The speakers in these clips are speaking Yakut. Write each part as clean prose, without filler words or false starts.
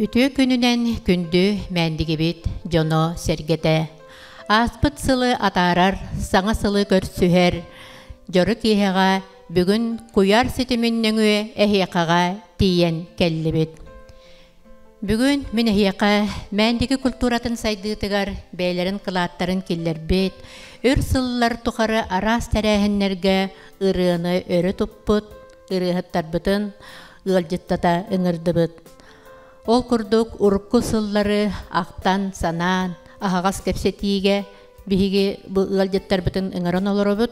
Үтүө күнүнэн күндү Мээндигибит дьоно-сэргэтэ! Ааспыт сылы атаарар, саҥа сылы көрсүһэр дьоро киэһэҕэ бүгүн куйаар ситимин нөҥүө эһиэхэҕэ тиийэн кэллибит. Бүгүн мин эһиэхэ Мээндиги культуратын сайдыытыгар бэйэлэрин кылааттарын киллэрбит, өр сыллар тухары араас тэрээһиннэргэ ырыаны өрө туппут ырыаһыттарбытын ыалдьыттата ыҥырдыбыт. Ол курдук урукку сыллары ахтан-санаан, аһаҕас кэпсэтиигэ биһиги бу ыалдьыттарбытын ыҥыран олоробут.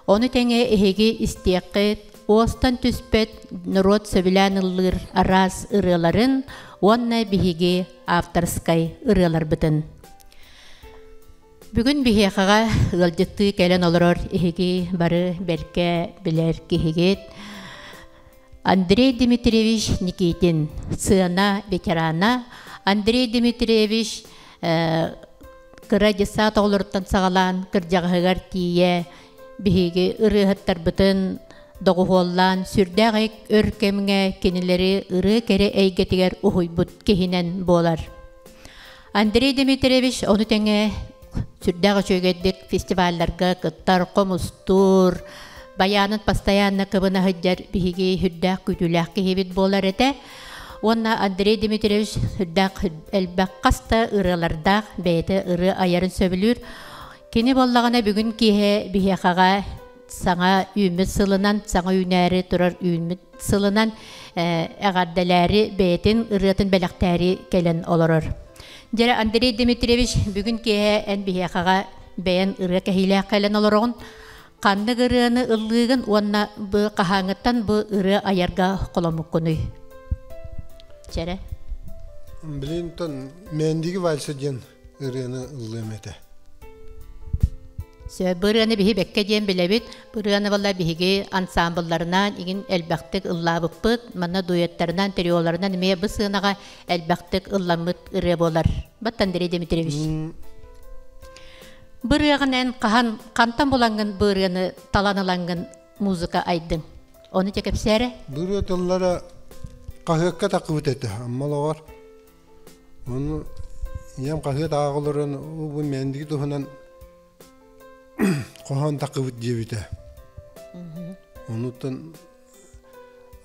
Ону тэҥэ эһиги истиэххит, уостан түспэт норуот сөбүлээн ыллыыр араас ырыаларын уонна биһиги авторскай ырыаларбытын. Бүгүн биһиэхэҕэ ыалдьыттыы кэлэн олорор эһиги бары бэркэ билэр киһигит. Андрей Дмитриевич Никитин, сыана ветерана. Андрей Дмитриевич кыра десант оҕолоруттан саҕалаан кырдьаҕаһыгар тиийэ биһиги ырыаһыттарбытын доҕуһуоллаан сүрдээх өр кэмҥэ кинилэри ырыа кэрэ эйгэтигэр уһуйбут киһинэн буолар. Андрей Дмитриевич ону тэҥэ сүрдээх үчүгэйдик фестивалларга кыттар, хомустуур, баянын постоянно кыбына сылдьар биһиги сүрдээх күүтүүлээх киһибит буолар этэ. Уонна Андрей Дмитриевич сүрдээх элбэх хас да ырыалардаах, бэйэтэ ырыа айарын сөбүлүүр. Кини буоллаҕына бүгүн киэһэ биһиэхэҕэ саҥа үүммүт сылынан, саҥа үүнээри турар үүммүт сылынан эҕэрдэлээри бэйэтин ырыатын бэлэхтээри кэлэн олорор. Дьэ, Андрей Дмитриевич, бүгүн киэһэ эн биһиэхэҕэ бэйэн ырыа кэһиилээх кэлэн олороҕун. Ханнык ырыаны ыллыыгын уонна бу хаһааҥҥыттан бу ырыа айарга холоммуккунуй? Чэрэ. Билинтон Мендиги вальса диэн ырыаны ыллыам этэ. Сөп, бу ырыаны биһи бэккэ диэн билэбит. Бу ырыаны балла биһиги ансамблларынан игин элбэхтик ыллаабыппыт. Манна дуэттарынан, триоларынан эмиэ бу сыанаҕа элбэхтик ылламмыт ырыа буолар. Бат Андрей Дмитриевич. Бу ырыаҕын эн хаһан, хантан булаҥҥын бу ырыаны талан ылаҥҥын музыка айдыҥ? Ону дьэ кэпсээрэ. Бу ырыа тыллара хаһыакка таххыбыт этэ, Амма олоҕор. Ону ийэм хаһыат ааҕа олорон бу Мээндиги туһунан хоһоон таххыбыт диэбитэ. Онуттан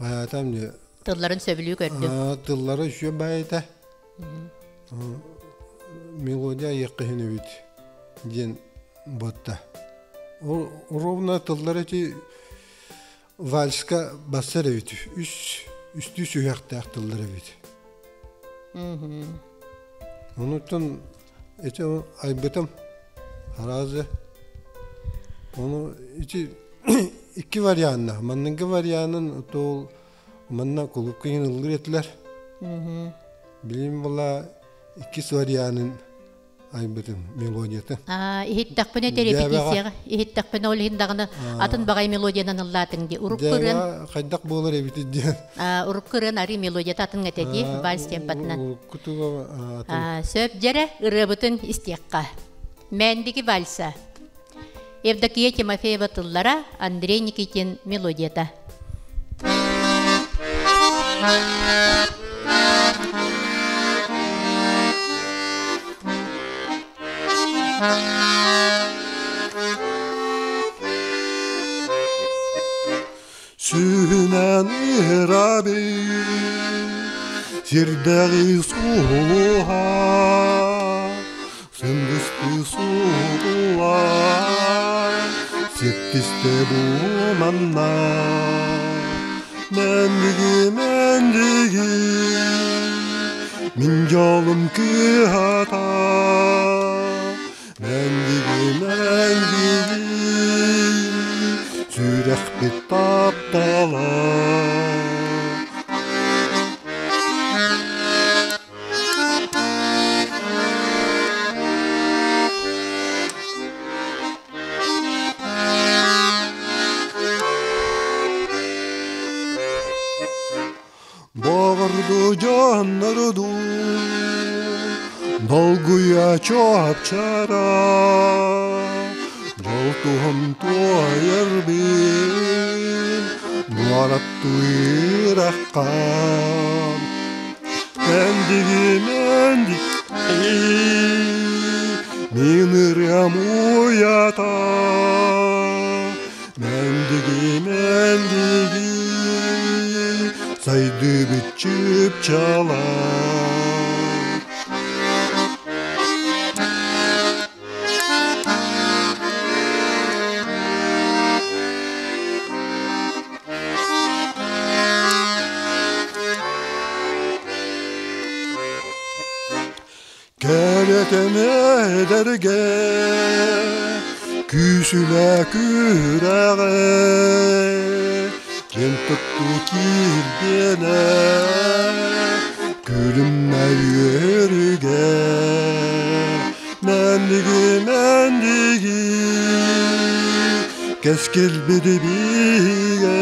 аятам дьэ Тылларын сөбүлүү көрдүм. Тыллара үчүгэй баайыта. Мелодия айыахха эбит диэн буотта. Ол ровно тыллара ити Вальска бассар эбит. Үс үстүү сүһүөхтээх тыллар эбит. Онуттан ити айбытым аразы. Ону ити икки варианна. Манныгы варианын туол манна кулупка ыллыр этилэр. Билим була иккис варианын айбытым мелодията. Иһиттэхпинэ репетицияҕа иһиттэхпинэ ол иһин даҕаны атын баҕай мелодиянан ыллаатыҥ дии. Урукку ырыан хайдах буолар эбит диэн. Урукку ырыан арыы мелодията атын этэ дии вальс темпатынан. Урукку туга атын. Сөп дьэрэ ырыабытын истиэххэ. Мээндиги вальса. Евдокия Тимофеева тыллара, Андрей Никитин мелодията. Сүүнэн ыраби сирдэҕи сулуһа Сындысты суулла сиэттисте бууманна Мендиги, мендиги, мин дьолум кыһата Мендиги, мендиги, сүрэхпит таптала. Боҕурду дьоннорду долгуйа чуопчара дьол туһун туойарбын муораттыыраххан. Мендиги, мендиги, мин ырыам уйата. Мендиги, мендиги, сайдыбыт чыпчала. Кэрэтэн эдэргэ күүсүлэ күрэҕэ киэн туттуу киирбиэнэ күлүмнэ үөрүгэ Мендиги, мендиги, кэскилбити бигэ.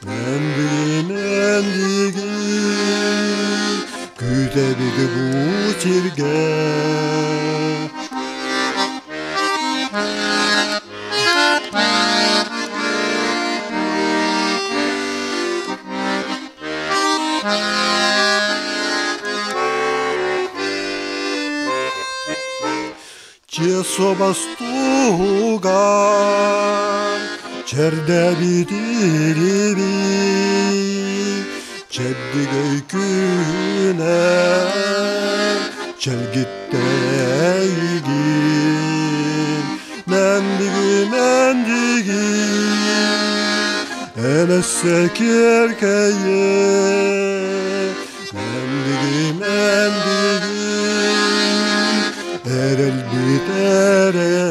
Мендиги, мендиги, күүтэбити бу сиргэ. Чесобастугар чердебитириби чэбдигэй күнэ чэлгиттэйгин мендиги мендиги энэссе киэркэйе мендиги мендиги эрэл битерен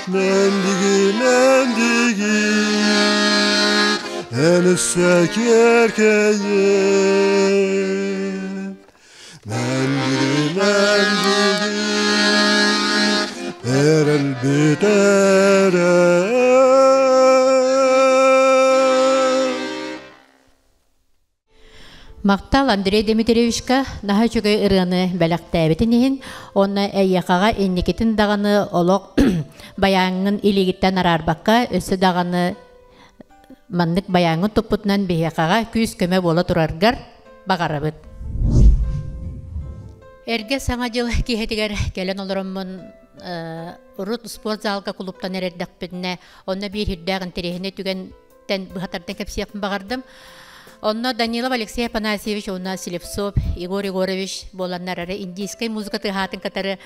мендиги мендиги энэссе киэркэйе мендиги мендиги эрэл битерен. Мактал Андрей Дмитриевичка наһаа үчүгэй ырыаны бэлэхтээбитин иһин, онно эйиэхэҕэ инникитин даҕаны олох байааҥҥын илиигиттэн араарбакка, өссө даҕаны маннык байааҥҥын туппутунан биһиэхэҕэ күүс-көмө буола тураргар баҕарабыт. Эргэ Саҥа дьыл киэһэтигэр кэлэн олороммун урут спорт залга кулууптан эрэрдэхпинэ, онно биир сүрдээх интэриэһинэй түгэнтэн быһатардан кэпсиэхпин баҕардым. Онно Данилов Алексей Афанасьевич уонна Слепцов Егор Егорович буоланнар эрэ индийскэй музыка тыаһаатын кытары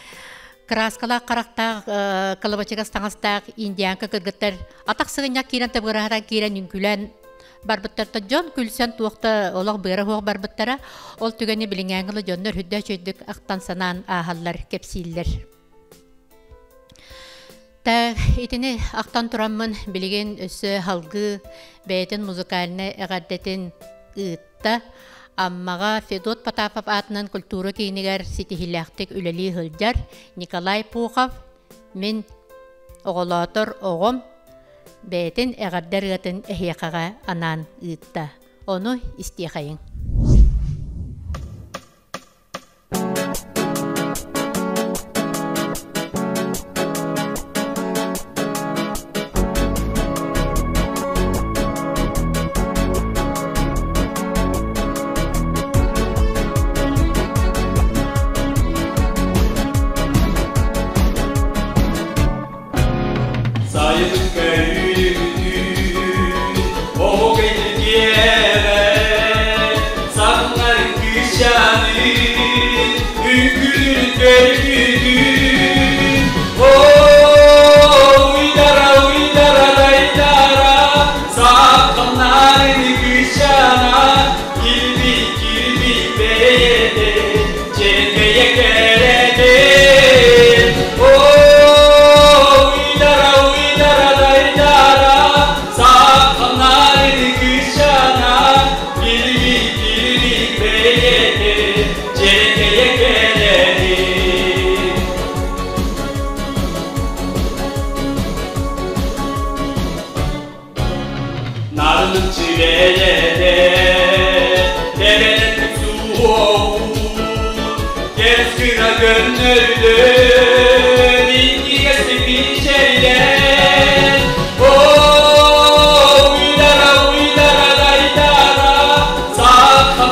краскалаах харахтаах кылабачыгас таҥастаах индианка кыргыттар атах сыгынньах киирэн табыгыраһатан киирэн үҥкүүлээн барбыттартан дьон күлсэн туохта олох быара суох барбыттара. Ол түгэни билиҥээҥҥи дьоннор үрдэ үчүгэйдик ахтан санаан ааһаллар, кэпсииллэр. Та итини ахтан тураммын билигин өссө халгыы бэйэтин музыкальнай эҕэрдэтин ыытта. Аммаҕа Федот Потапов аатынан культура киинигэр ситиһиилээхтик үлэлии сылдьар Николай Пухов мин оҕолоотор оҕом бэйэтин эҕэрдэ ырыатын эһиэхэҕэ анаан ыытта. Ону истиэхэйиҥ. Сайын көйүүтүн оҕу киэбэ саҥнар кыысчаанын үҥкүүлүүрүн көрбүтүн о уйдара уйдара дайдара саахханнарын кыысчаана килби килби бэйэтэ чэҥкэйэ кэрэтэ о уйдара уйдара дайдара саахханнарын кыысчаана килби килби бэйэтэ чэҥкэйэ кэрэтэ. Нарын чибэйэтэ тэбэнэн суоҕун кэс гына көннөрдөн иннигээс пичэллэн о уйдара уйдара дайдара саахханнарын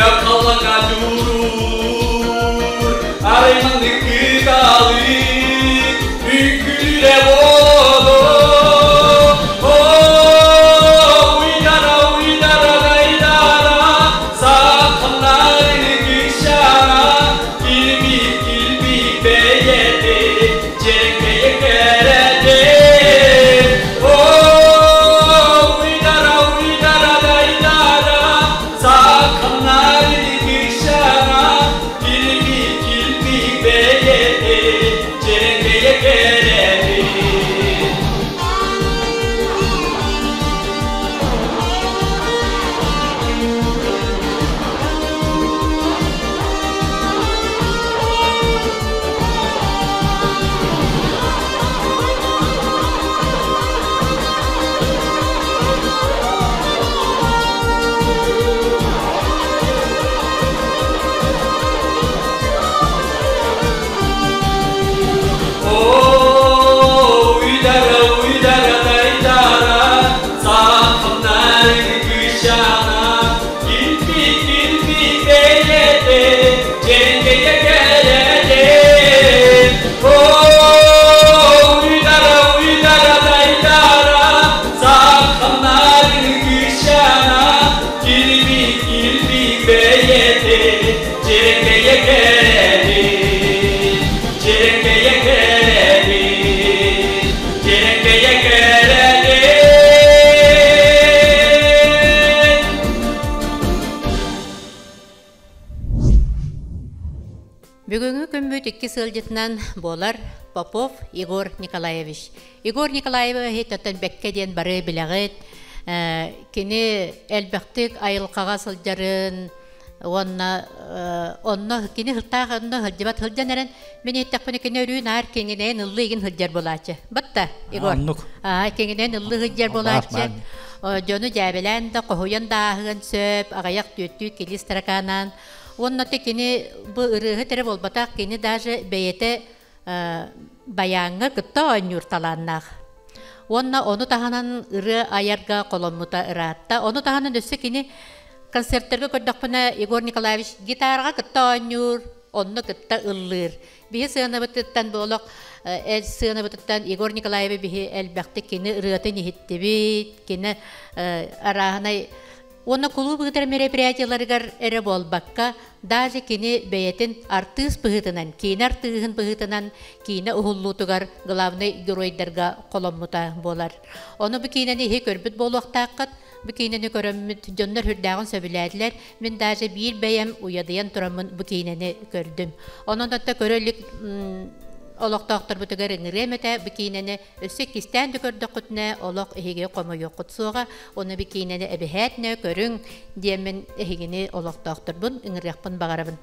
Күөх халлаҥҥа дьулуур, арай маннык кыталык, үҥкүүлүүрэ буолуо. Оо, уйдара, уйдара, дайдара, саахалларын кышана, килбик, килбик бэйэтэ, дьэҥкэйэ кэрэтэ. Оо, уйдара, уйдара, дайдара, саахалларын кышана, килбик, килбик бэйэтэ, дьэҥкэйэ кэрэтэ. Оо, уйдара, уйдара, дайдара, саахымнарын кышана, килби, килби бэйэтэ, дьэҥкэйэ кэрэтэ. Оо, уйдара, уйдара, дайдара, саахымнарын кышана, килби, килби бэйэтэ, дьэҥкэйэ кэрэтэ. Дьэҥкэйэ кэрэтэ. Дьэҥкэйэ кэрэтэ. Бүгүҥҥү күммүт икки сылдьытынан буолар Попов Егор Николаевич. Егор Николаевиһы төтөн бэккэ диэн бары билэҕит. Кини элбэхтик айылҕаҕа сылдьарын уонна онно кини сылтаах онно сылдьыбат сылдьан эрэн мин иһиттэхпинэ кини өрүү наар киҥинэйэн ыллыы игин сылдьар буолааччы. Батта, Егор? Оннук. Киҥинэйэн ыллыы сылдьар буолааччы. Дьону дьээбэлээн да, хоһуйан да ааһыан сөп, аҕыйах түөттүү килис таракаанан. Уонна кини бу ырыаһыт эрэ буолбатах, кини даже бэйэтэ байааҥҥа кытта оонньуур талааннаах. Уонна ону таһынан ырыа айарга холоммута ыраатта. Ону таһынан өссө кини концерттергэ көрдөхпүнэ Егор Николаевич гитараҕа кытта оонньуур, онно кытта ыллыыр. Биһи сыанабытыттан буолуох эл сыанабытыттан Егор Николаевы биһи элбэхтик кини ырыатын иһиттибит, кини арааһынай Уонна кулууп ыытар мероприятиеларыгар эрэ буолбакка, даже кини бэйэтин артыыс быһыытынан, киинэ артыыһын быһыытынан киинэ уһуллуутугар главный геройдарга холоммута буолар. Ону бу киинэни иһи көрбүт буолуохтааххыт. Бу киинэни көрөммүт дьоннор үрдээҕин сөбүлээтилэр. Мин даже биир бэйэм уйадыйан тураммын бу киинэни көрдүм. Онон отто көрө илик олохтоохторбутугар ыҥырыам этэ бу киинэни Өссө иккистээн да көрдөххүтүнэ, олох эһиги хомойуоххут суоҕа, ону бикиинэни эбэһээтинэ көрүҥ диэммин эһигини олохтоохторбун ыҥырыахпын баҕарабын.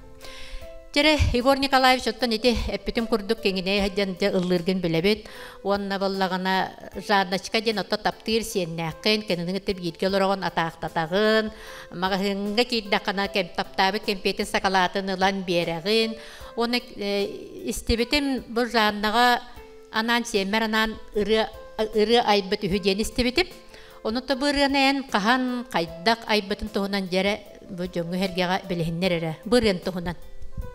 Дьэрэ, Егор Николаевич, оттон ити эппитим курдук киҥинэй сылдьан дьэ ыллыыргын билэбит. Уонна буоллаҕына Жанночка диэн отто таптыыр сиэннээххин, кинини кытта бииргэ олороҕун, атаахтатаҕын, маҕаһыыҥҥа киирдэххинэ кэм таптаабыт кэмпиэтин сакалаатын ылан биэрэҕин. Уонна истибитим бу Жаннаҕа анаан сиэммэр анаан ырыа ырыа айбыт үһү диэн истибитим. Ону бу ырыаны эн хаһан, хайдах айбытын туһунан дьэрэ бу дьоҥҥо сэргэҕэ билиһиннэр эрэ. Бу ырыан туһунан.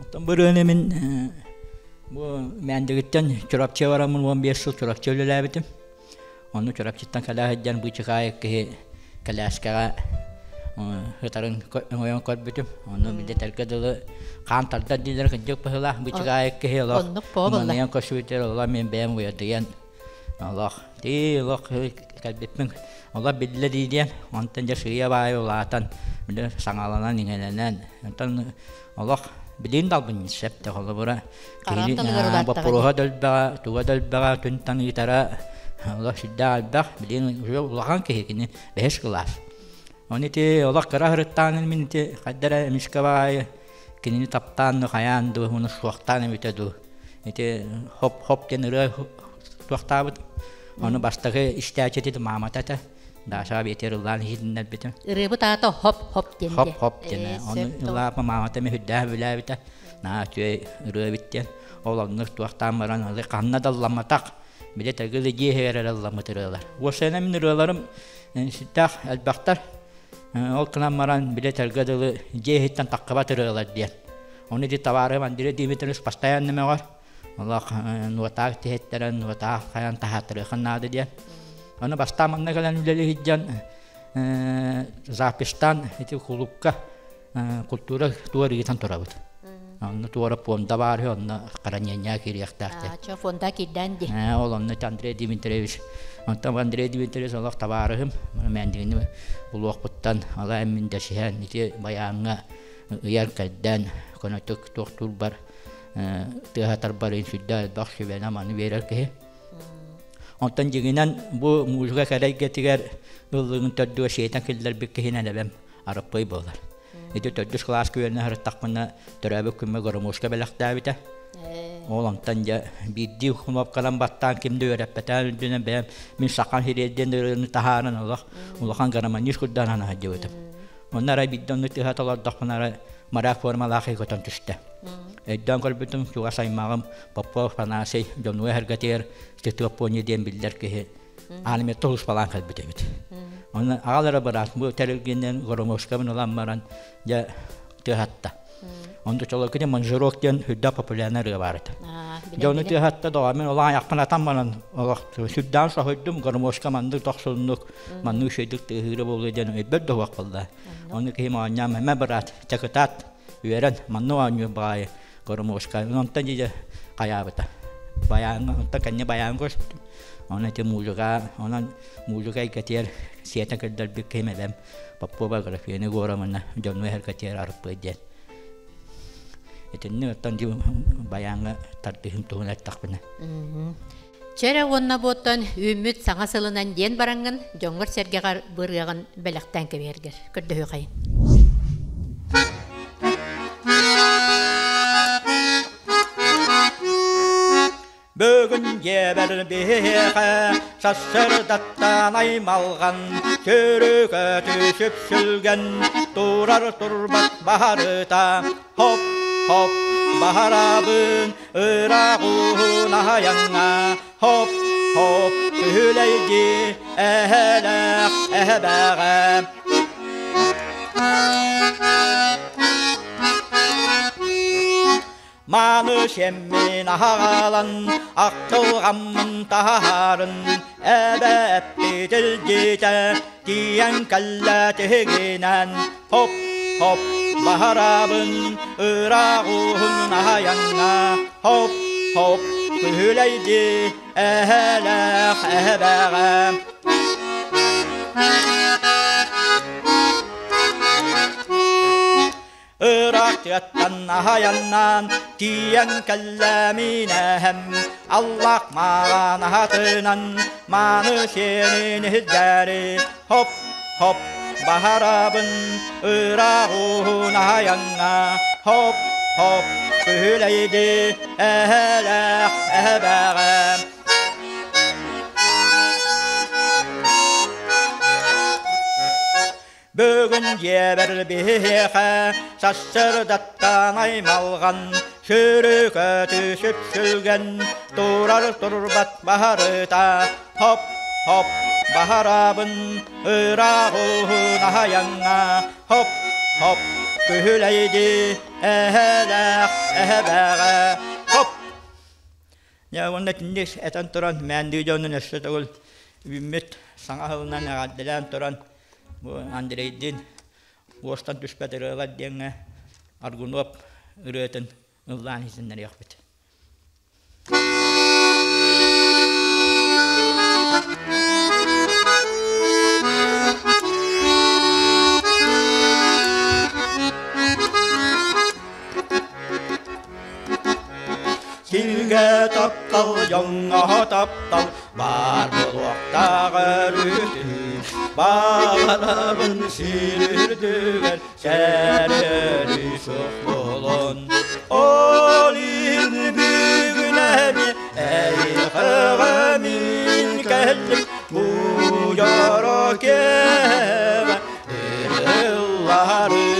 Оттон бу ырыаны мин бу Мээндигиттэн Чурапчы бараммын 15 сыл Чурапчы үлэлээбитим. Ону Чурапчыттан кэлэ сылдьан быычыкаайык киһи кэлээскэҕэ ытарын өҥөйөн көрбүтүм. Ону билдэтэргэ дылы хаан тардар дииллэр кырдьык быһыылаах быычыкаайык киһи олох манныйан көрсүбүтэр олох мин бэйэм уйадыйан олох тии олох кэлбиппин олох биллэ дии диэн онтон дьэ сыыйа баайы улаатан били саҥаланан иҥэлэнэн онтон олох билин далбын сөп да холобура киһини боппуруоһа дөлбөҕө туга дөлбөҕө күн ыытара олох сүрдээх элбэх билин уже улахан киһи кини бэһис кылаас оны ити олох кыра ырыттаанын мин ити хайда эрэ эмискэ баайы кинини таптаан хайаан дуу уну суохтаан эбитэ дуу ити хоп хоп диэн ырыа туохтаабыт ону бастакы истээччи ити маамата этэ Даша биэтэр ыллаан иһитиннэрбитим. Ырыабыт аата хоп-хоп диэн. Хоп-хоп диэн. Ону ылаапа маамата эми үрдээх бүлээбитэ. Наа үчүгэй ырыа эбит диэн. Ол оннук туохтаан баран ылы ханна да ылламматах. Били тагылы дьиэ иһигэр эрэ ылламмыт ырыалар. Уосайынан мин ырыаларым сүрдээх элбэхтэр. Ол кынан баран билэ тэлгэ дылы дьиэ иһиттэн таххыбат ырыалар диэн. Оны ди товары Андрей Дмитриевич постоянно мөҕөр. Олох нуотаах тиһэттэрэн, нуотаах хайан таһааттарыахан наада диэн. Аны бастаан манна кэлэн үлэлии сылдьан запистан ити кулуупка культура туор ыытан турабыт. Онно туора фонда баар үһү, онно хранение киириэхтээх. Чо фонда киирдээн ди. Ол онно Андрей Дмитриевич. Онтон Андрей Дмитриевич олох табаарыһым. Мээндигини булуохпуттан ала эммин дэсиһэн ити байааҥҥа ыйар кэрдэн көнөтүк туохтуурбар тыаһатарбар сүрдээх элбэх сүбэни маны биэрэр киһи. Онтон дьиҥинэн бу музыка кэрэ эйгэтигэр ыллыгын төрдүгэр сиэтэн киллэрбит киһинэн эбэм Араппый буолар. Ити төрдүс кылааска үөрэнэ сырыттахпына төрөөбүт күммэ гармошка бэлэхтээбитэ. Ол онтон дьэ биирдии кнопканан баттаан ким да үөрэппэтэҕин үрдүнэн бэйэм мин сахан сириэрдиэн ырыаны таһааран олох улахан гармонист курдаан сылдьыбытым. Онно арай биирдэ онно тыаһа толордохпуна арай моряк формалаах көтөн түстэ. Өйдөөн көрбүтүм чугас аймаҕым Попов Афанасий дьонуга эргэтигэр Тетопони диэн биллэр киһи Ааныметта улуспалаан кэлбит эбит. Онно аҕалара быраас бу тэрилгинэн гармошкабын ылан баран дьэ тыаһатта. Онто чолокини манжурок диэн сүрдээх популярный ырыа баар этэ. Дьэ ону тыаһатта доҕор мин олох айахпын атан баран олох сүрдээх соһуйдум гармошка маннык дохсуннук маннык үчүгэйдик тыаһыыра буолуо диэн өйбөр да суох буолла. Ону киһим оонньоон мэ быраат чакытаат үөрэн маннык оонньуур баҕайы гармошка онтон дьэ хайаабыта. Байааҥҥа онтон кэннэ байааҥҥа көстүм. Онон ити музыка онон музыка эйгэтигэр сиэтэн көрдөрбүт киһим эбэм Попова Аграфена Егоровна дьону эһэргэтигэр арыппыт диэн. Итинник оттон байааҥҥа тардыһым туһун эттэхпинэ. Чэрэ уонна буоттан үүммүт саҥа сылынан диэн бараҥҥын дьоҥҥор-сэргэҕэр бырыаҕын бэлэхтээн кэбиһэргэр көрдөһүөхайын. Бүгүн дьиэбэр биһиэхэ сарсыардаттан аймалҕан, сөрүкөтү сүпсүлгэн, турар турбат баһарыта, хоп-хоп баһарабын, ыраах уһун аһайаҥҥа, хоп-хоп түһүлэйдии эһэлээх эһэбэҕэ. Мааны сиэммин аһаҕалан, ахтылҕаммын таһаарын, эбэ эппит илдьитэ, тиийэн кэллэ тиһигинэн, хоп-хоп баһарабын, ыраах уһун аһайаҥҥа, хоп-хоп күһүлэйди эһэлээх эһэбэҕэ. Ыраах тыаттан аһайаннаан тиийэн кэллэ миинэһэм, Аллах мааҕан аһатынан мааны сиэнин иһирдээри, хоп-хоп баһарабын ыраах уһун аһайаҥҥа, хоп-хоп күһүлэйди эһэлээх эһэбэҕэ. Бүгүн дьиэбэр биһиэхэ сарсыардаттан аймалҕан, сүүрүкөтү сүпсүлгэн, турар турбат баһарыта, хоп-хоп баһарабын, ыраах уһун аһайаҥҥа, хоп-хоп күһүлэйди эһэлээх эһэбэҕэ, хоп. Дьэ уонна итинник этэн туран Мээндиги дьонун өссө төгүл үүммүт саҥа сылынан эҕэрдэлээн туран бу Андрейдиин уостан түспэт ырыалар диэҥҥэ Аргунов ырыатын ыллаан иһитиннэриэхпит. Сиргэ таптал, дьоҥҥо таптал баар буолуохтаах өрүтүн. Баҕарабын сир үрдүгэр сэрэрий суох буолун. Ол иһин бүгүн эмиэ эйиэхэҕэ мин кэллим бу дьоро киэһэҕэ ыллаһары.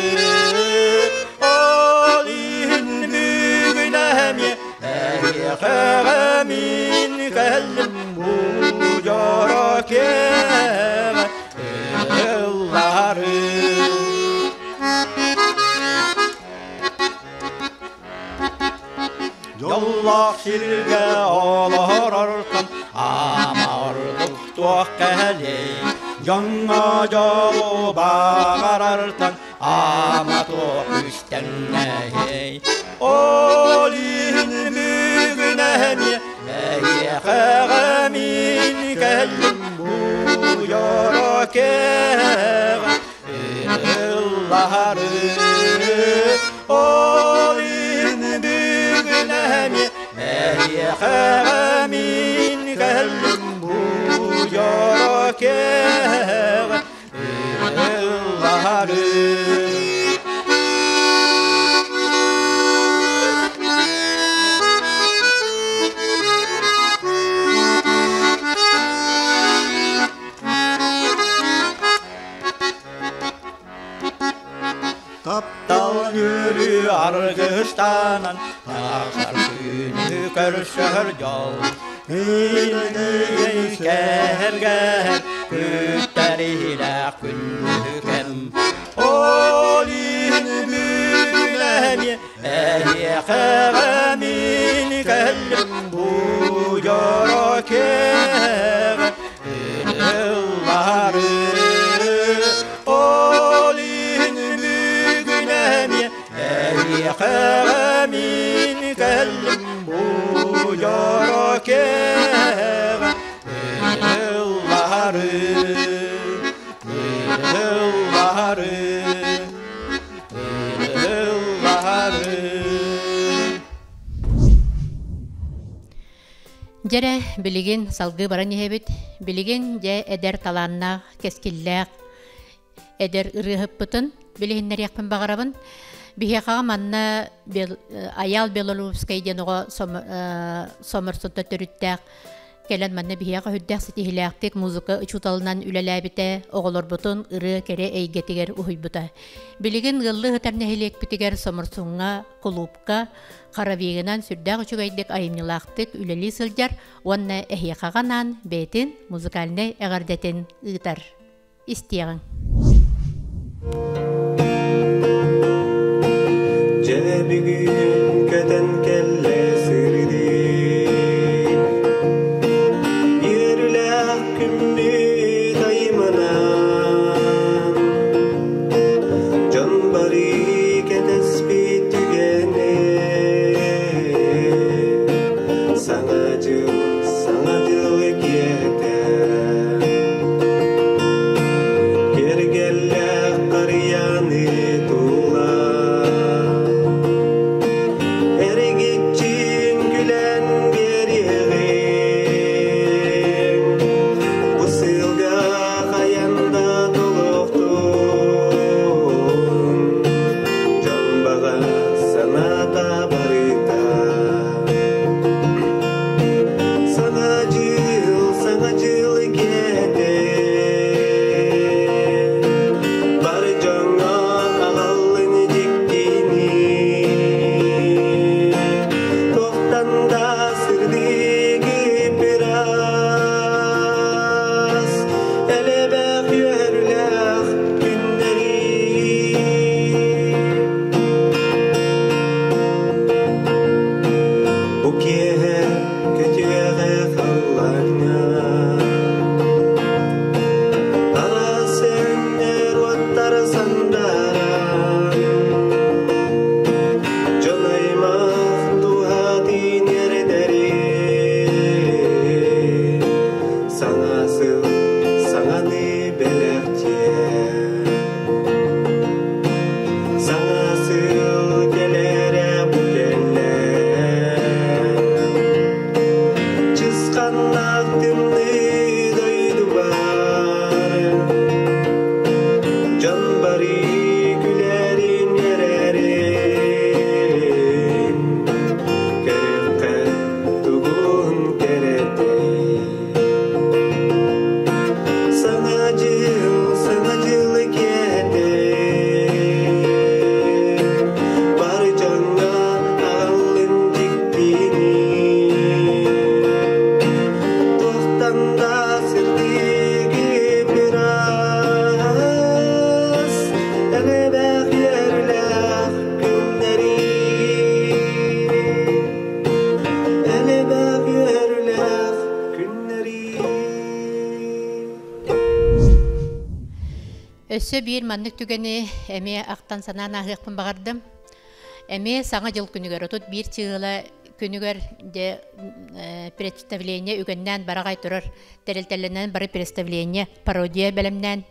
Ол иһин бүгүн эмиэ эйиэхэҕэ мин кэллим бу дьоро киэһэҕэ ыллаһары. Дьоллоох сиргэ олорортон ама ордук туох кэлиэй? Дьоҥҥо дьолу баҕарартан ама туох үстэннэһиэй? Ол иһин бүгүн эмиэ эһиэхэҕэ мин кэллим бу дьоро кэҕэ ыллаһары. Ол иһин бүгүн эмиэ эһиэхэҕэ мин кэллим бу дьоро кэҕэ ыллаһары. Таптал үөрүү аргыстанан тахсар күнү көрсөр дьол. Илдьин кэргэн күттэриилээх күндү кэм. Ол иһин бүгүн эмиэ эһиэхэҕэ мин кэллим бу дьоро кэҕэ ыллаһары. Ол иһин бүгүн эмиэ эһиэхэҕэ мин кэллим бу дьоро кэҕэ ыллаһары. Ыллаһары. Ыллаһары. Дьэрэ, билигин салгыы баран иһэбит. Билигин дьэ эдэр талааннаах, кэскиллээх эдэр ырыаһыппытын билиһиннэриэхпин баҕарабын. Биһиэхэҕэ манна Айаал Белолюбскай диэн оҕо Соморсунта төрүттээх кэлэн манна биһиэхэ үрдээх ситиһилээхтик музыка учууталынан үлэлээбитэ, оҕолорбутун ырыа кэрэ эйгэтигэр уһуйбута. Билигин ыаллыы сытар нэһилиэкпитигэр Соморсуҥҥа кулуупка хоровигынан сүрдээх үчүгэйдик айымньылаахтык үлэлии сылдьар уонна эһиэхэҕэ анаан бэйэтин музыкальнай эҕэрдэтин ыытар. Истиэҕиҥ. Дьэ бүгүн көтөн кэллэ сырдыы Үөрүүлээх күммүт айманан Дьон бары кэтэспит түгэнэ Саҥа дьыл, саҥа дьыл киэтэ. Өссө биир маннык түгэни эмиэ ахтан санаан ааһыахпын баҕардым. Эмиэ Саҥа дьыл күнүгэр 31 чыыла күнүгэр дьэ представление үгэннээн бараҕай турар тэрилтэлэнэн бары представление пародия бэлэмнээн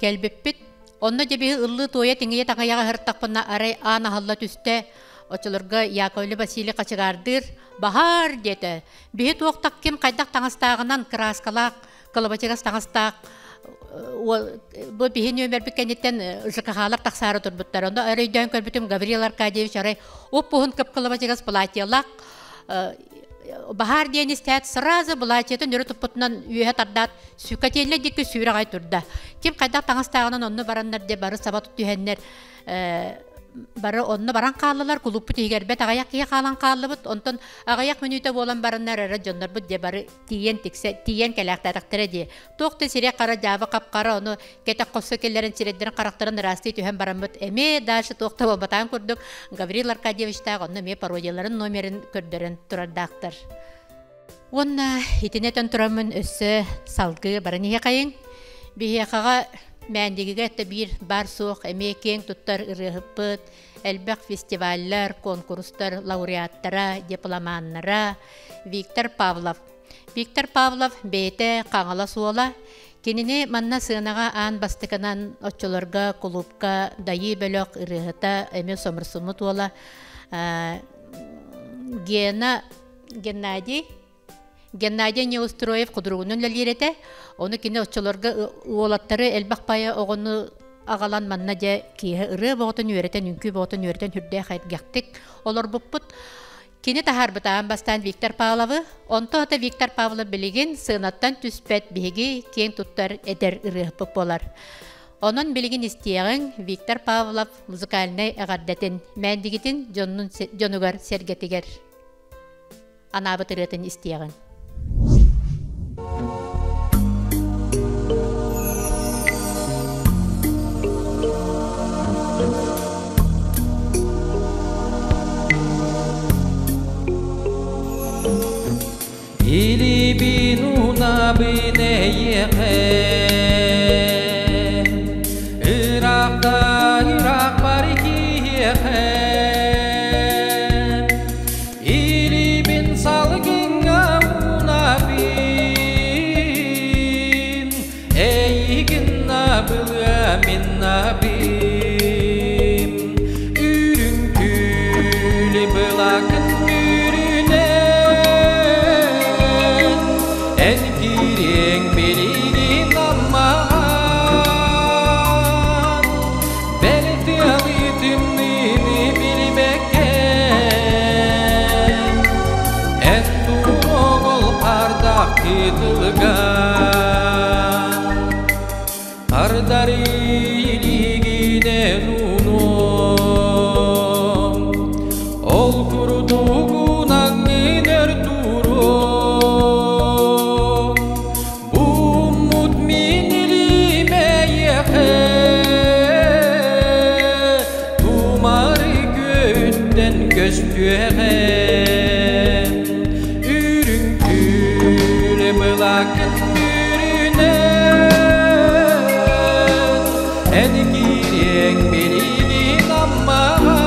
кэлбиппит. Онно дьэ биһи ыллыы туойа тиҥийэ таҥайаҕа ыһыртахпына арай аан аһылла түстэ. Оччолорго Яковлев Василий хачыгаардыыр баһаар диэтэ. Биһи туохтах ким хайдах таҥастааҕынан кырааскалаах кылабачыгас таҥастаах бу биһи нүөмэрбит кэнниттэн ЖКХ-лар тахсаары турбуттар. Онно өрөйдөөн көрбүтүм Гаврил Аркадьевич арай уп-уһун кып-кылабачыгас платьелаах баһаар диэн истээт сразу былаачыйатын өрө туппутунан үөһэ тардаат сүкэтиэллэ диэки сүүрэ аҕай турда. Ким хайдах таҥастааҕынан онно бараннар дьэ бары саба түһэннэр бары онно баран хааллылар кулууппут иһигэр бэт аҕыйах киһи хаалан хааллыбыт онтон аҕыйах мүнүүтэ буолан бараннар эрэ дьоннорбут дьэ бары тиийэн тиксэ тиийэн кэлээхтээтэхтэрэ дии туох да сире хара дьаабы хап-хара ону кэтэх хоско киллэрэн сирэйдэрин харахтарын ыраастыы түһэн бараммыт эмиэ дальше туох да буолбатаҕын курдук Гаврил Аркадьевичтаах онно эмиэ пародияларын номерин көрдөрөн турардаахтар. Уонна итини этэн тураммын өссө салгыы баран иһиэхэйиҥ. Биһиэхэҕэ Мээндигигэ этэ биир баар-суох эмиэ киэҥ туттар ырыаһыппыт, элбэх фестиваллар, куонкурустар лауреаттара, дипломаннара Виктор Павлов. Виктор Павлов бэйэтэ Хаҥалас уола. Кинини манна сыанаҕа аан бастакынан оччолорго кулуупка Дайыы бөлөх ырыаһыта эмиэ соморсуммут уола Гена Геннадий Геннадий Неустроев худругунун үлэлиир этэ. Ону кини оччолорго уолаттары элбэх пая оҕону аҕалан манна дьэ киэһэ ырыа боҕотун үөрэтэн, үҥкүү боҕотун үөрэтэн сүрдээх эргэхтик олорбуппут. Кини таһаарбыт аан бастаан Виктор Павловы, онтон ата Виктор Павлов билигин сыанаттан түспэт биһиги киэҥ туттар эдэр ырыаһыппыт буолар. Онон билигин истиэҕиҥ Виктор Павлов музыкальнай эҕэрдэтин, мээндигитин дьонун дьонугар сэргэтигэр анаабыт ырыатын истиэҕиҥ. Илибин унабын эйиэхэ Ыраахта ыраах бар киһиэхэ Илибин салгыҥҥа уунабын Эйигин абылыа мин абым Үрүҥ күлү былакын үрүнэн Эн кириэҥ билигин аммаҕан Бэл тыалы тымныыны билбэккэ Эн туруоҕул ардах кытылыгар Ардары илигинэн унуом Ол курдугун аҥын өр туруом Буммут мин илимэйэхэ Тумары күөттэн көстүөҕэ Үрүҥ түүрэ былакын үрүнэн Эн киириэҥ билигин Аммаҕа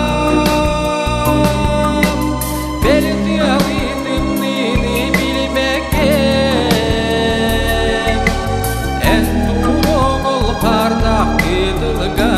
Бэл тыалы тымныыны билбэккэ Эн туруоҕул хаардаах кытылга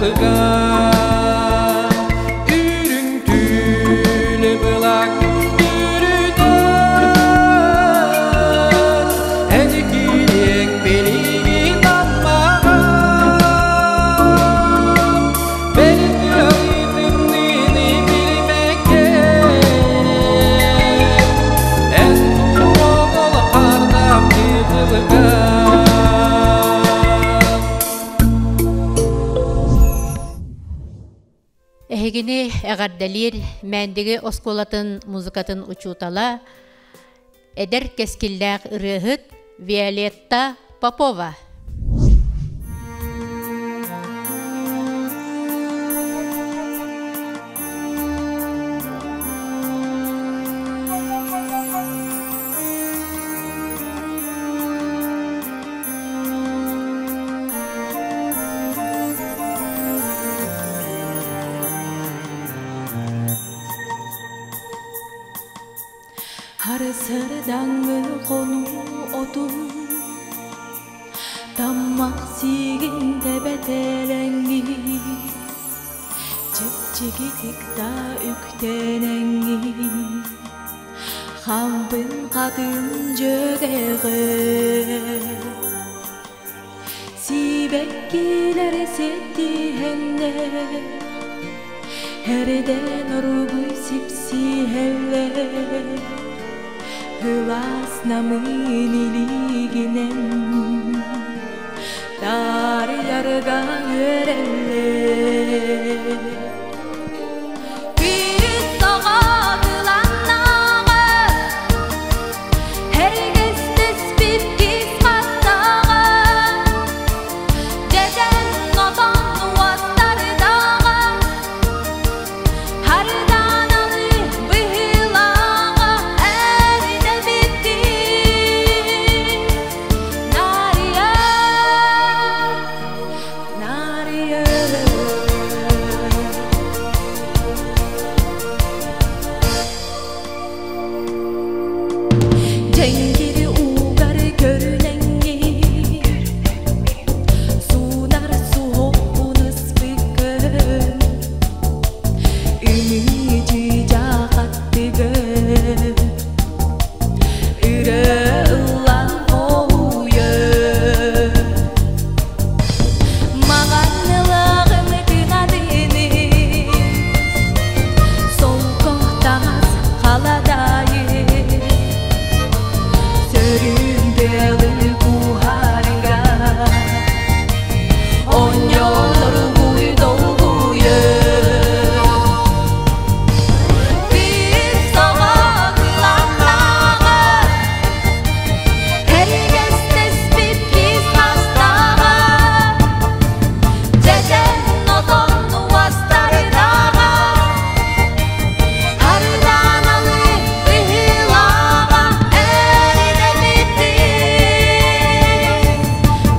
кытылга Үрүҥ түүнү былак күндүрүтэн Эн кириэҥ билигин аммаҕа Бэл тымныыны билбэккэ Эн туруоҕул хардаах кытылга Эһигини эҕэрдэлиир Мээндиги оскуолатын музыкатын учуутала, эдэр кэскиллээх ырыаһыт Виолетта Попова. Харысырдаҥы хонуу отун Таммах сиигин тэбэтэлэҥҥин Чэпчэкитик да үктэнэҥҥин Хампын хатын дьүөгэҕэ Сибэккилэр ситтиһэннэр Эрдэн оргуй сипсиһэллэр Ылаас намыын илиигинэн Таарыйарга үөрэллэр Күүс оҕо кыланнаҕа Эргэстэспит кис хастаҕа Дьэдьэн отон уостардаҕа Хардааналы быһыылааҕа эрдэбиттин Нария, Нария. Дьэҥкири уугар көрүнэҥҥин Суунар суһуохпун ыспыккын Ымыы чыычаах аттыгын Өрө ыллан хоһуйан Маҕан ылаҕым кынатыны Солко таҥас халадаайы Сөрүүн тыалы куһаарга Онньолоругуй долгуйа Кыыс оҕо кыланнаҕа Эргэстэспит киис хастааҕа Дьэдьэн отон уостардаҕа Хардааналы быһыылааҕа эрдэбиттин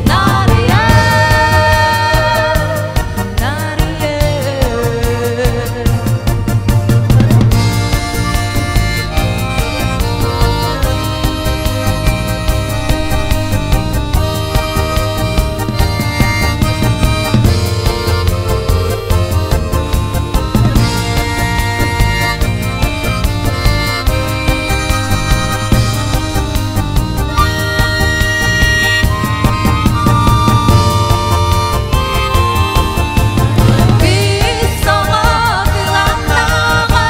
Нарыйа, Нарыйа. Кыыс оҕо кыланнаҕа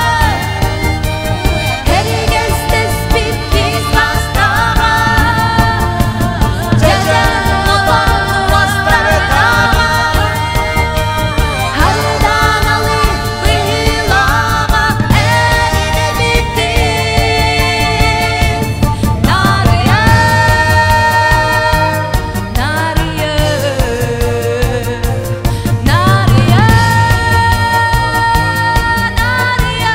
Эргэстэспит киис хастааҕа Дьэдьэн отон уостардаҕа Хардааналы быһыылааҕа эрдэбиттин Нарыйа, Нарыйа, Нарыйа, Нарыйа.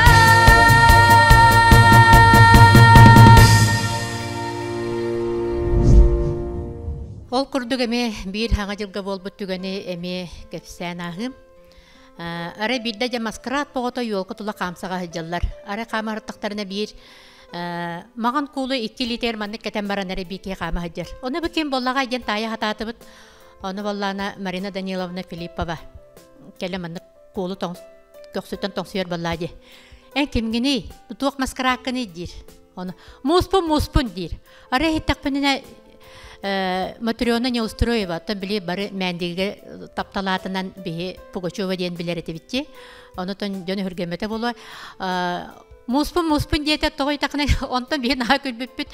Ол курдук эмиэ биир хаҥа дьылга буолбут түгэни эмиэ кэпсээн ааһыым. Арай биирдэ дьэ маскарад оҕото елка тула хаамсаҕа сылдьаллар. Арай хаамаһыртахтарына биир маҕан куулу икки илиитигэр маннык кэтэн баран эрэ биир киһи хаама сылдьар. Ону бу ким буоллаҕай диэн таайа хатаатыбыт. Ону буоллаана Марина Даниловна Филиппова. Кэлэ маннык куолу көхсүттэн тоҥсуйар буоллаа дии. Эн кимҥиний? Туох маскарааккыный диир. Ону мууспун мууспун диир. Арай иһиттэхпинэ Матрена Неустроева, оттон били бары Мээндигигэ тапталаатынан биһи Пугачева диэн билэр этибитчи. Онотон дьон өһүргэммэтэ буолуо. Мууспун мууспун диэтэ тоҕо ыйтахына онтон биһи наһаа күлбүппүт.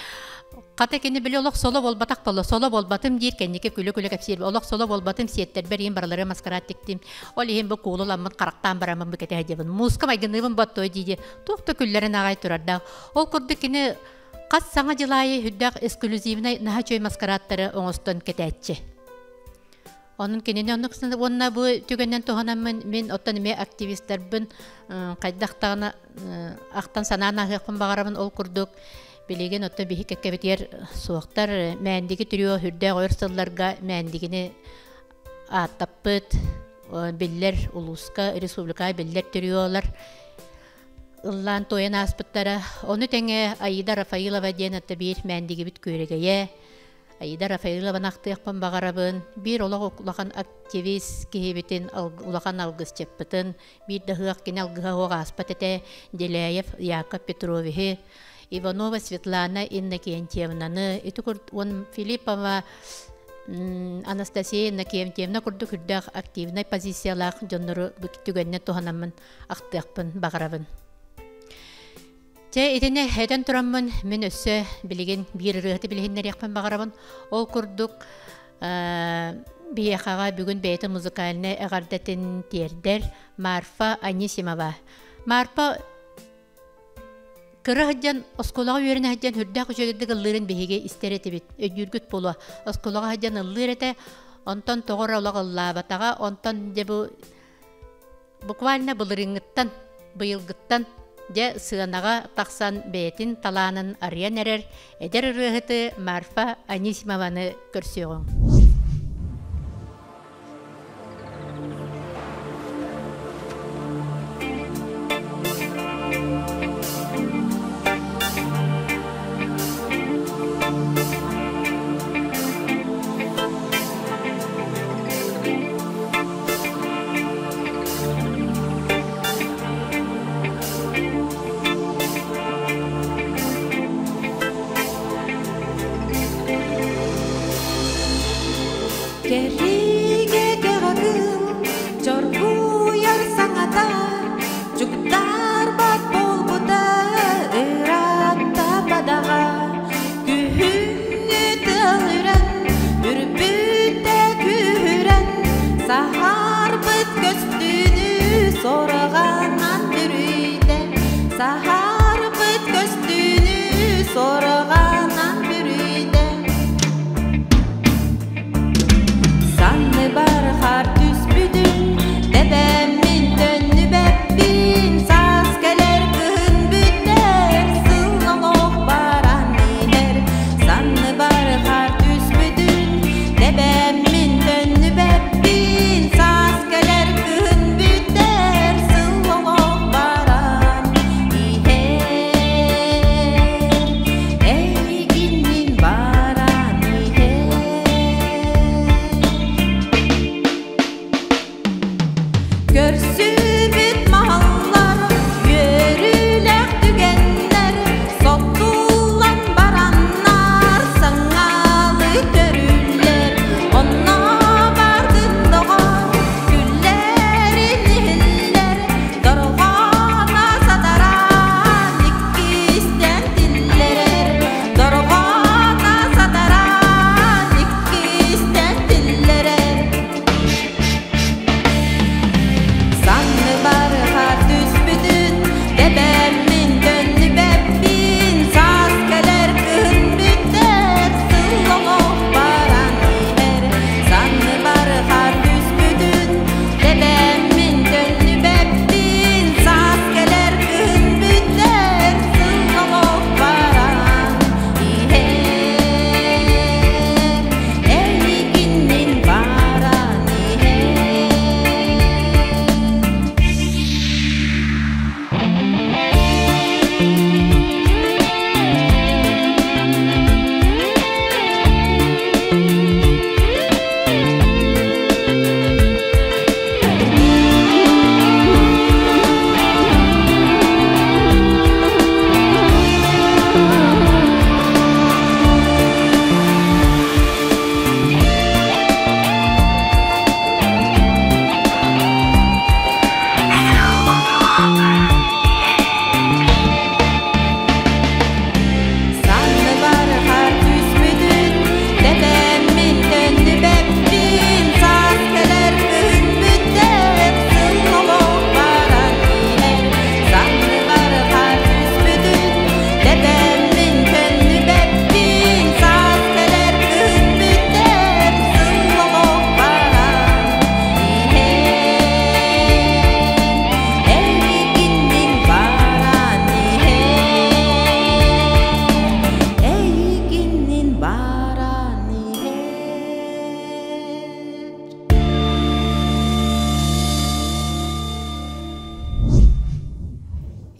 Хата кини били олох соло буолбатах боло соло буолбатым диир кэнники күлэ-күлэ кэпсиир. Олох соло буолбатым сиэттэрбэр иһин барылары маскарад тиктим. Ол иһин бу куулуламмын харахтаан бараммын бу кэтэһэ диэбин. Мууска майгыныыбын боттой дии туох да күллэрин аҕай турардаах. Ол курдук кини хас саҥа дьыл аайы үрдээх эксклюзивнай наһаа үчүгэй маскарадтары оҥостон кэтээччи. Онон кинини оннук уонна бу түгэннэн туһанаммын мин оттон эмиэ активистарбын хайдах даҕаны ахтан санаан ааһыахпын баҕарабын. Ол курдук билигин оттон биһи кэккэбитигэр суохтар Мээндиги трио үрдээх өр сылларга Мээндигини ааттаппыт биллэр улууска республикаҕа биллэр триолар ыллаан туойан ааспыттара. Ону тэҥэ Аида Рафаилова диэн атта биир Мээндигибит күөрэгэйэ Аида Рафаилованы ахтыахпын баҕарабын. Биир олох улахан активист киһибитин, улахан алгысчыппытын, биир да ыһыах кини алгыһа суох ааспат этэ, Деляев Яков Петровиһы, Иванова Светлана Иннокентьевнаны, ити уон Филиппова Анастасия Иннокентьевна курдук үрдээх активнай позициялаах дьоннору түгэннэ туһанаммын ахтыахпын баҕарабын. Чэ, итини этэн тураммын, мин өссө билигин биир ырыаһыты билиһиннэриэхпин баҕарабын. Ол курдук, биһиэхэҕэ бүгүн бэйэтин музыкальнай эҕэрдэтин тиэрдэр Марфа Анисимова. Марфа кыра сылдьан, оскуолаҕа үөрэнэ сылдьан үрдээх үчүгэйдик ыллыырын биһиги истэр этибит. Өйдүүргүт буолуо. Оскуолаҕа сылдьан ыллыыр этэ, онтон тоҕо эрэ олох ыллаабатаҕа, онтон дьэ бу буквально былырыыҥҥыттан, быйылгыттан дьэ сыанаҕа тахсан бэйэтин талаанын арыйан эрэр эдэр ырыаһыты Марфа Анисимованы көрсүөҕүҥ. Кэригэ кэҕэ чоргуйар саҥата, чуктарбат буолбута ыраатта бадаҕа. Күһүҥҥү тыал үрэн, үрбүтэ күүһүрэн, саһарбыт көстүүнү сорҕанан бүрүйдэ. Саһарбыт көстүүнү сорҕанан бүрүйдэ. Санныбар хаар түспүтүн, тэбэммин төннүбэппин, саас кэлэр кыһын бүтэр, сыл олох баран иһэр. Санныбар хаар түспүтүн, тэбэммин төннүбэппин, саас кэлэр кыһын бүтэр, сыл олох баран иһэр. Эйигин мин баран иһэр. Көрсүбүт маһаллар, үөрүүлээх түгэннэр, соттуллан бараннар, саҥалы төрүүллэр. Онно бардын доҕор, күллэрин иһиллэр, дорҕооно сатараан иккистэн тиллэрэр. Дорҕооно сатараан иккистэн тиллэрэр. Санныбар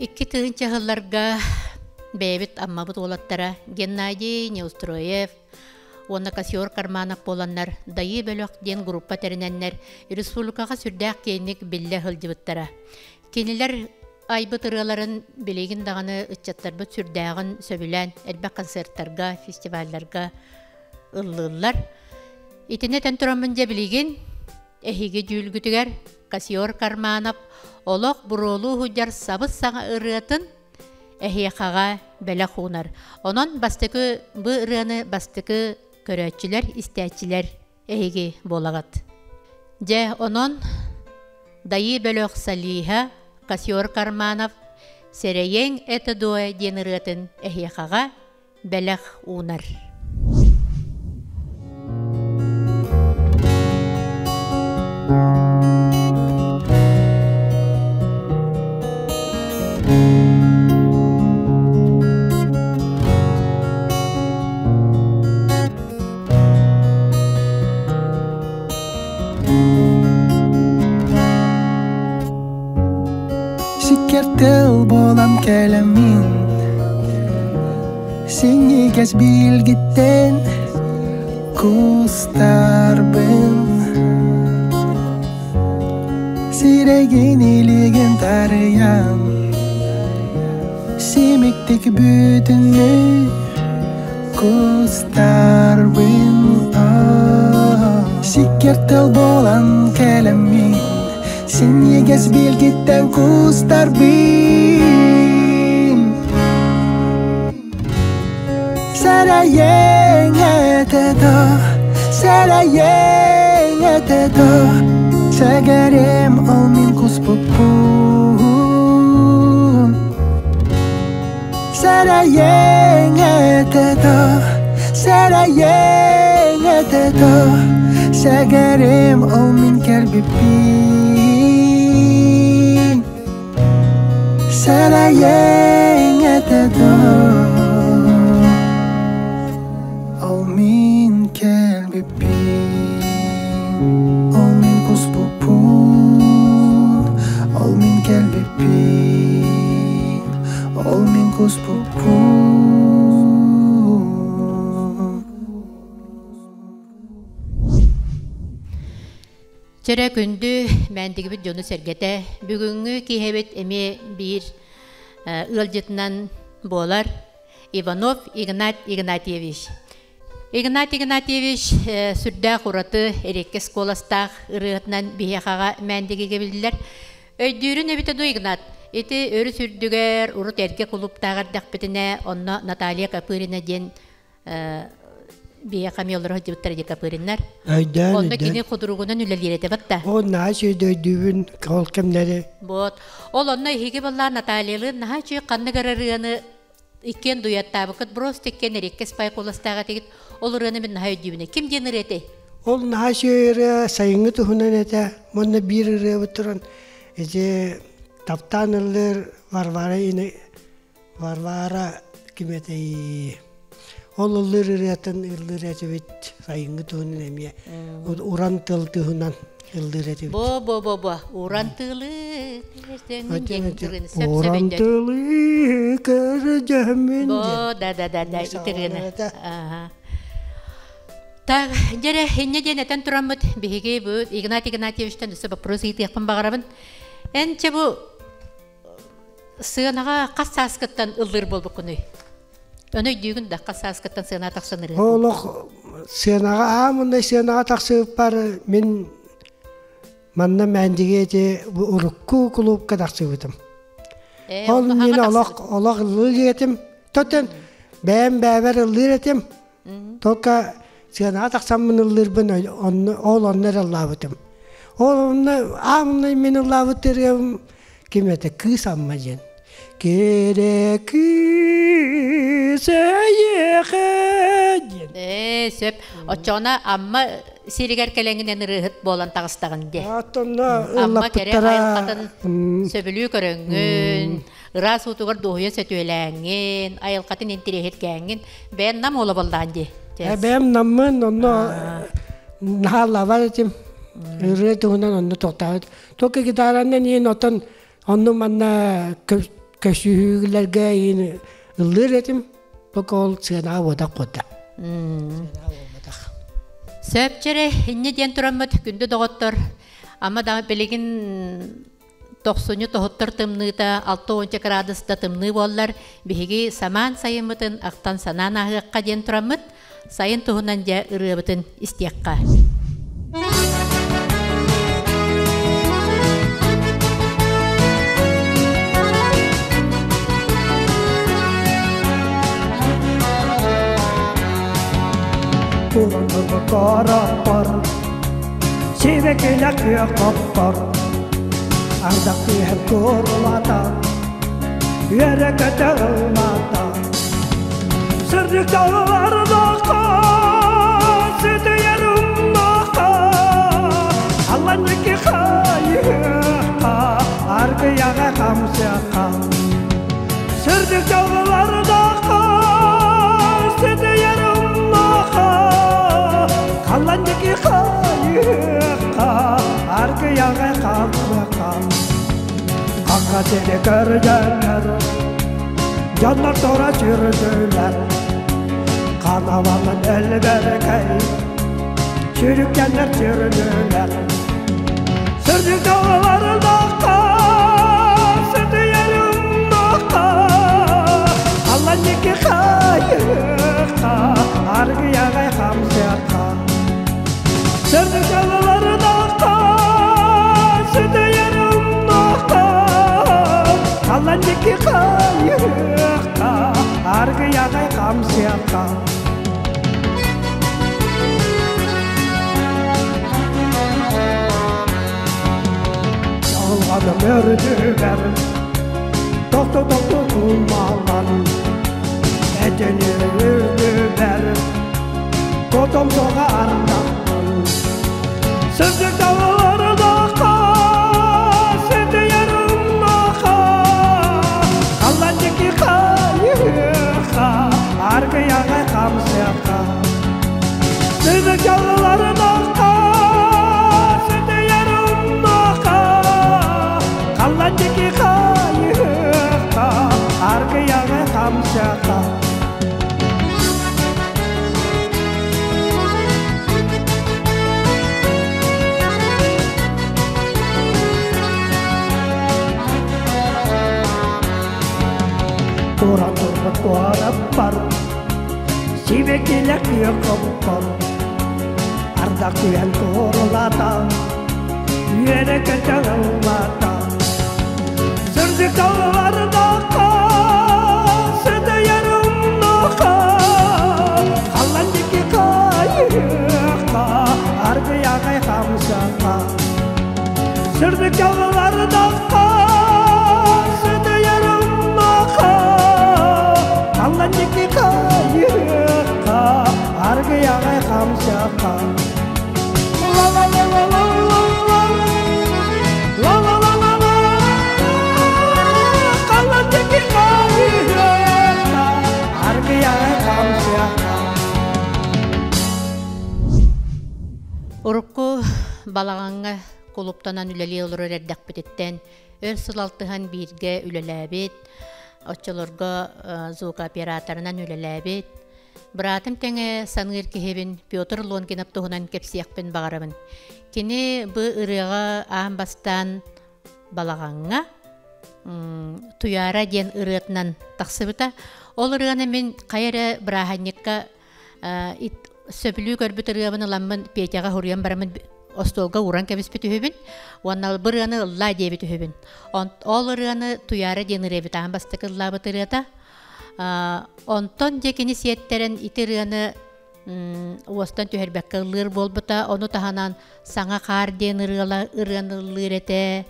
Икки тыһыынча сылларга бэйэбит Аммабыт уолаттара Геннадий Неустроев уонна Косиор Карманов буоланнар Дайыы бөлөх диэн группа тэринэннэр республикаҕа сүрдээх киэҥник биллэ сылдьыбыттара. Кинилэр айбыт ырыаларын билигин даҕаны ыччаттарбыт сүрдээҕин сөбүлээн элбэх концерттарга, фестивалларга ыллыыллар. Итини этэн тураммын дьэ билигин эһиги дьүүлгүтүгэр Косиор Карманов олох буруолуу сылдьар сабыс-саҥа ырыатын эһиэхэҕэ бэлэх уунар. Онон бастакы бу ырыаны бастакы көрөөччүлэр, истээччилэр эһиги буолаҕыт. Дьэ, онон Дайыы бөлөх солиһа Косиор Карманов «Сэрэйиэҥ это дуо» диэн ырыатын эһиэхэҕэ бэлэх уунар. Сиккертел болан кэлэммин Синньигэс билгиттэн кустарбын Сирэйгин илигин тарыйан Симиктик бүтүннүү кустарбын Сиккертел болан кэлэммин Синньигэс билгиттэн кустарбын Сэрэйиэҥ этэ дуо, сэрэйиэҥ этэ дуо, Сэгэрим ол мин куспуппун. Сэрэйиэҥ этэ дуо, сэрэйиэҥ этэ дуо, Сэгэрим ол мин кэлбиппин. Сэрэйиэҥ этэ дуо, ол мин кэлбиппин. Ол мин куспуппун, ол мин кэлбиппин, ол мин куспуппун. Чэрэ күндү мээндигибит дьону сэргэтэ бүгүҥҥү киэһэбит эмиэ биир ыалдьытынан буолар Иванов Игнат Игнатьевич. Игнат Игнатьевич сүрдээх ураты эриэккэс куоластаах ырыатынан биһиэхэҕэ мээндигигэ биллэр. Өйдүүрүн эбитэ дуу Игнат? Ити өрүс үрдүгэр урут эргэ кулууптааҕар эрдэхпитинэ онно Наталья Копырина диэн биһиэхэ эмиэ олоро сылдьыбыттар дии Копыриннар. Өйдөөн, Онно өйдөөн. кини худругунан үлэлиир этэ батта. Ол наһаа өйдүүбүн ол кэмнэри. Вот. Ол онно эһиги буоллаа Натальялыын наһаа үчүгэй ханнык эрэ ырыаны иккиэн дуяттаабыккыт просто иккиэн эриэккэс пай куоластаах этигит. Ол ырыаны мин наһаа өйдүүбүн. Ким диэн ырыа этэй? Ол наһаа үчүгэй ырыа сайыҥҥы туһунан этэ. Уонна биир ырыабыт туран ити таптаан ыллыыр Варвара Варвара ким этэй? Ол ыллыыр ырыатын ыллыыр этибит сайыҥҥы туһунан эмиэ уран тыл туһунан ыллыыр этибит. Бо бо бо бо уран тылы Уран тылы көрдьөмүн Бо да да да да итиргene. Ага. Так, дьэрэ, инньэ диэн этэн тураммыт биһиги бу Игнат Игнатьевичтан өссө вопрос ыйытыахпын баҕарабын. Эн чэ бу сыанаҕа хас сааскыттан ыллыыр буолбуккунуй? Ону өйдүүгүн да хас сааскыттан сыана тахсан ырыа? Олох сыанаҕа аамынай сыанаҕа тахсыбыппар мин манна Мээндиги эти урукку кулуупка тахсыбытым. Ол мин олох олох ыллыыр этим. Тотен бэйэм бэйэбэр ыллыыр этим. Только сыанаҕа тахсаммын ыллыырбын ол онно эрэ ыллаабытым. Ол онно аамынай мин ыллаабыт ырыам ким этэ Кыыс Амма диэн. Кэрэ кыыс эйиэхэ диэн. Ээ, сөп. Оччоҕуна Амма сиригэр кэлэҥинэн ырыаһыт буолан таҕыстаҕын дии. Оттонно Амма кэрэ ыллаппыттара айылҕатын сөбүлүү көрөҥҥүн, ыраас уутугар дуоһуйа сөтүөлээҥҥин, айылҕатын интириэһиргээҥҥин, бэйэн нам уола буоллаҕын дии. Бэйэм наммын, онно наһаа лабар этим. Ырыа туһунан онно тохтообут. Только гитаранан иин отон онну манна Көсүһүүлэргэ ыллыыр этим. Пока ол сыанаҕа буотах куота. Сөпчере инне диэн тураммыт күндү доҕоттор ама да билигин тохсунньу тоһуттар тымныыта 60 градуста тымныы буоллар биһиги самаан сайыммытын ахтан санаан ааһыахха диэн тураммыт сайын туһунан дьэ ырыабытын истиэххэ. Кораппар, сибэкилэ күөх ардах түһэн курулата, үөрэ көтө ылмата. Сырдык даллардака, сытыйар умнака, алланники хайыха, аргыяга хамсыака. Сырдык даллардака, сытыйар умнака, алланники хайыха, аргыяга хамсыака. Ханга сири көрдөнөр, дьоннор тура сүрдүлэр, Канавалын элберкей, сүрүккеннер сүрдүлэр. Сырдык даллардака, сытыйар умнака, Алланники хайыка, аргыягай хамсыака. Сырдык даллардака, сытыйар умнака, Алланники хайыка, аргыягай хамсыака. Ялганым өрдүгэр, тохто-тохто кумалан, Этени үрдүбэр, котом соға ардақтан. Сырдык даллардака, сытыйар умнака, Алландики хайыха, аргыягай хамсыака. Сырдык даллардака, сытыйар умнака, Алландики хайыха, аргыягай хамсыака. Тура турбут куораппар, сибэкилэ күөх ардах түһэн куорулата, үөрэ көтө ыллата. Сырдык даллардака, сытыйар умнака, Халландики хайыха, аргыягай хамсака. Сырдык даллардака, сытыйар умнака, Халландики хайыха, аргыягай хамсака. Ла-ла-ла-ла-ла-ла-ла, ла-ла-ла-ла-ла, Халландики хайыха, аргыягай хамсака. Урукку балаҕаҥҥа кулуптанан үлэлии олорор эрдэхпититтэн өр сыл алтыһан бииргэ үлэлээбит, оччолорго звукооператорынан үлэлээбит. Быраатым тэҥэ саныыр киһибин Петр Лонгинов туһунан кэпсиэхпин баҕарабын. Кини бу ырыаҕа аан бастаан балаҕаҥҥа Туйаара диэн ырыатынан тахсыбыта. Ол ырыаны мин хайа эрэ бырааһынньыкка сөбүлүү көрбүт ырыабын ыламмын Петяҕа суруйан бараммын остуолга ууран кэбиспит үһүбүн уонна бу ырыаны ыллаа диэбит үһүбүн. Ол ырыаны Туйаара диэн ырыабыт аан бастакы ыллаабыт ырыата. Онтон дьэ кини сиэттэрэн ити ырыаны уостан түһэрбэккэ ыллыыр буолбута. Ону таһынан Саҥа хаар диэн ырыала ырыаны ыллыыр этэ.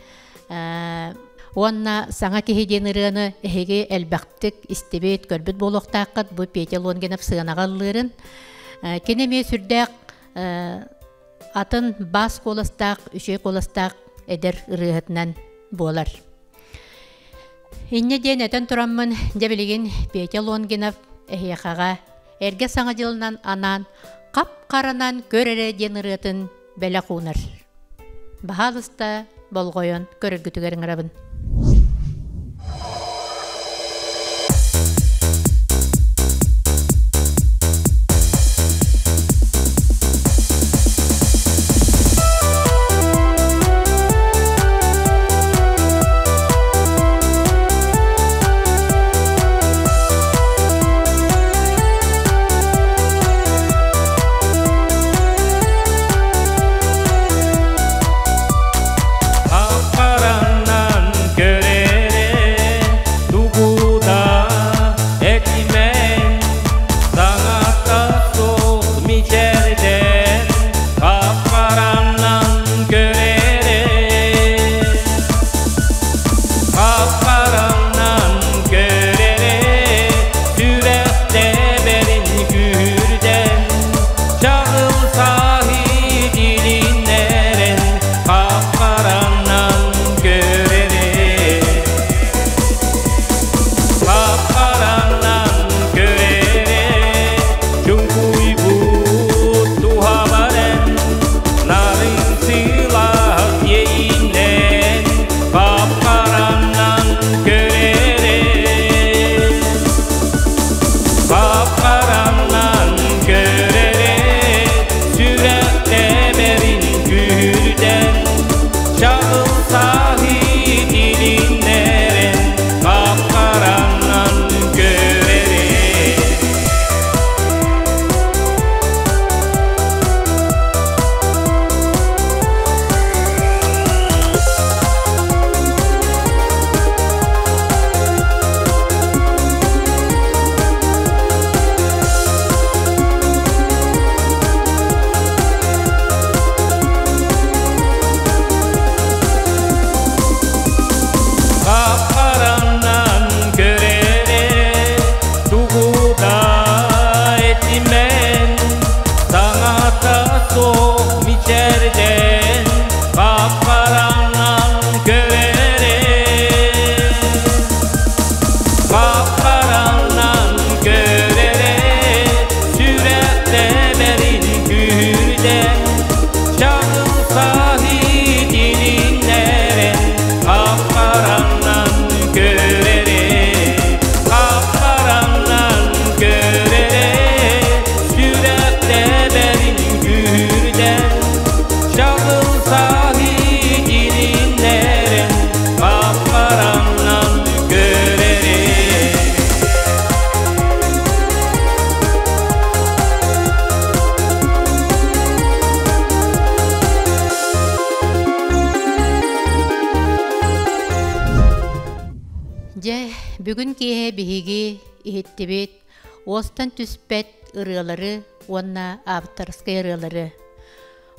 Уонна Саҥа киһи диэн ырыаны эһиги элбэхтик истибит, көрбүт буолуохтааххыт. Бу Петя Лонгинов сыанаҕа ыллыырын. Кини эмиэ сүрдээх атын бас куоластаах, үчүгэй куоластаах эдэр ырыаһытынан буолар. Инньэ диэн этэн тураммын, дьэ билигин Петя Лонгинов эһиэхэҕэ эргэ саҥа дьылынан анаан хап-харанан көр эрэ диэн ырыатын бэлэх уунар. Баһаалыста болҕойон көрөргүтүгэр ыҥырабын. Бүгүн киэһэ биһиги иһиттибит уостан түспэт ырыалары уонна авторскай ырыалары.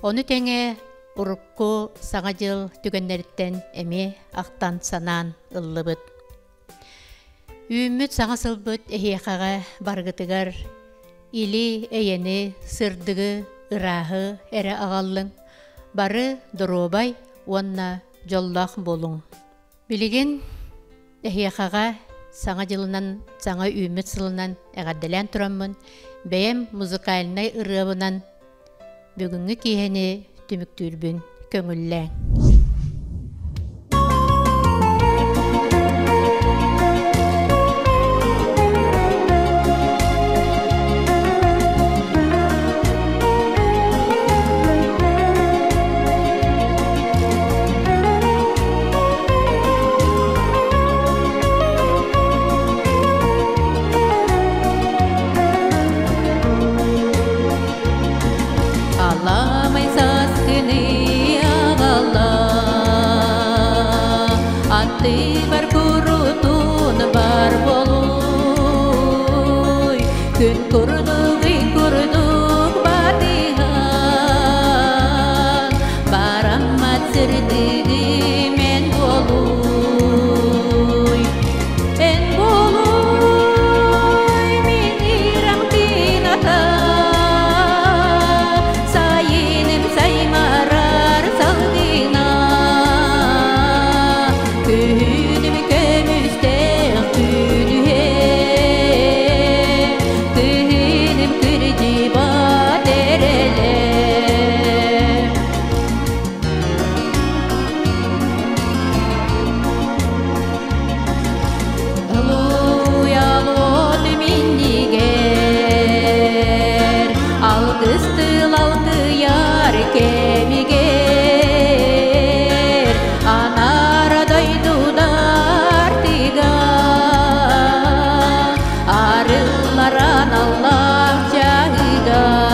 Ону тэҥэ урукку Саҥа дьыл түгэннэриттэн эмиэ ахтан санаан ыллыбыт. Үүммүт саҥа сылбыт эһиэхэҕэ барыгытыгар или эйэни, сырдыгы, ырааһы эрэ аҕаллыҥ. Бары доруобай уонна дьоллоох буолуҥ. Билигин эһиэхэҕэ Саҥа дьылынан, саҥа үүммүт сылынан эҕэрдэлээн тураммын, бэйэм музыкальнай ырыабынан бүгүҥҥү киэһэни түмүктүүрбүн көҥүллээҥ. Аламай саскыны аҕала, Аттыбар курутун бар болуй, Күн курдук, ый курдук батыһан, Бараммат сырдыгы мен буолуй. Эн буолуй мин ирам кыната, Сайыным саймарар салгына, Күһүнүм көмүстээх күнүһэ, Кыһыным кырдьыбат эрэлэ. Ылуйалот миннигэр, Алгыс тыл алгыйар кэмигэр, Анара дойдудар тыга, Арыллар аналлаах чаһыгар.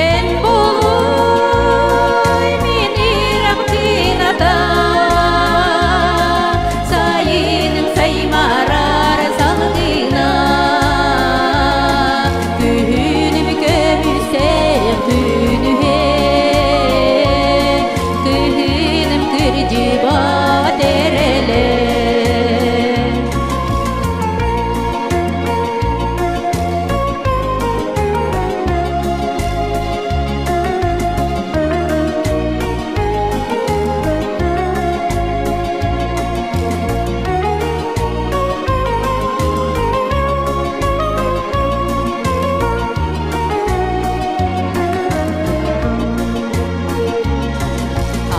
Эн буолуй мин ирам кыната, Сайыным саймарар салгына, Күһүнүм көмүстээх күнүһэ, Кыһыным кырдьыбат эрэлэ.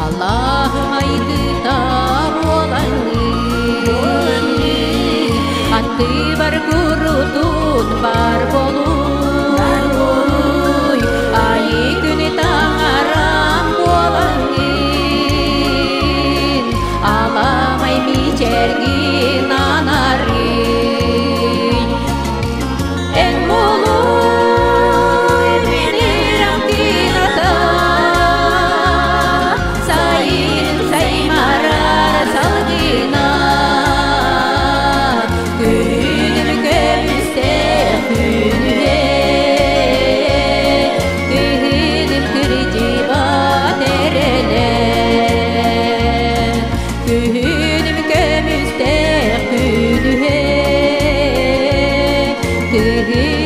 Аллаһым айгыта буолаҥҥын, Аттыбар курутун бар болуй, Айы күнү таҥарам буолаҥҥын, Аламай мичэргин анарый. Эн буолуй мин ирам кыната, Сайын саймарар салгына, Күнүм көмүстээх күнүһэ, Кыһыным кырдьыбат эрэлэ. Күһүнүм көмүстээх күнүһэ, Кыһыным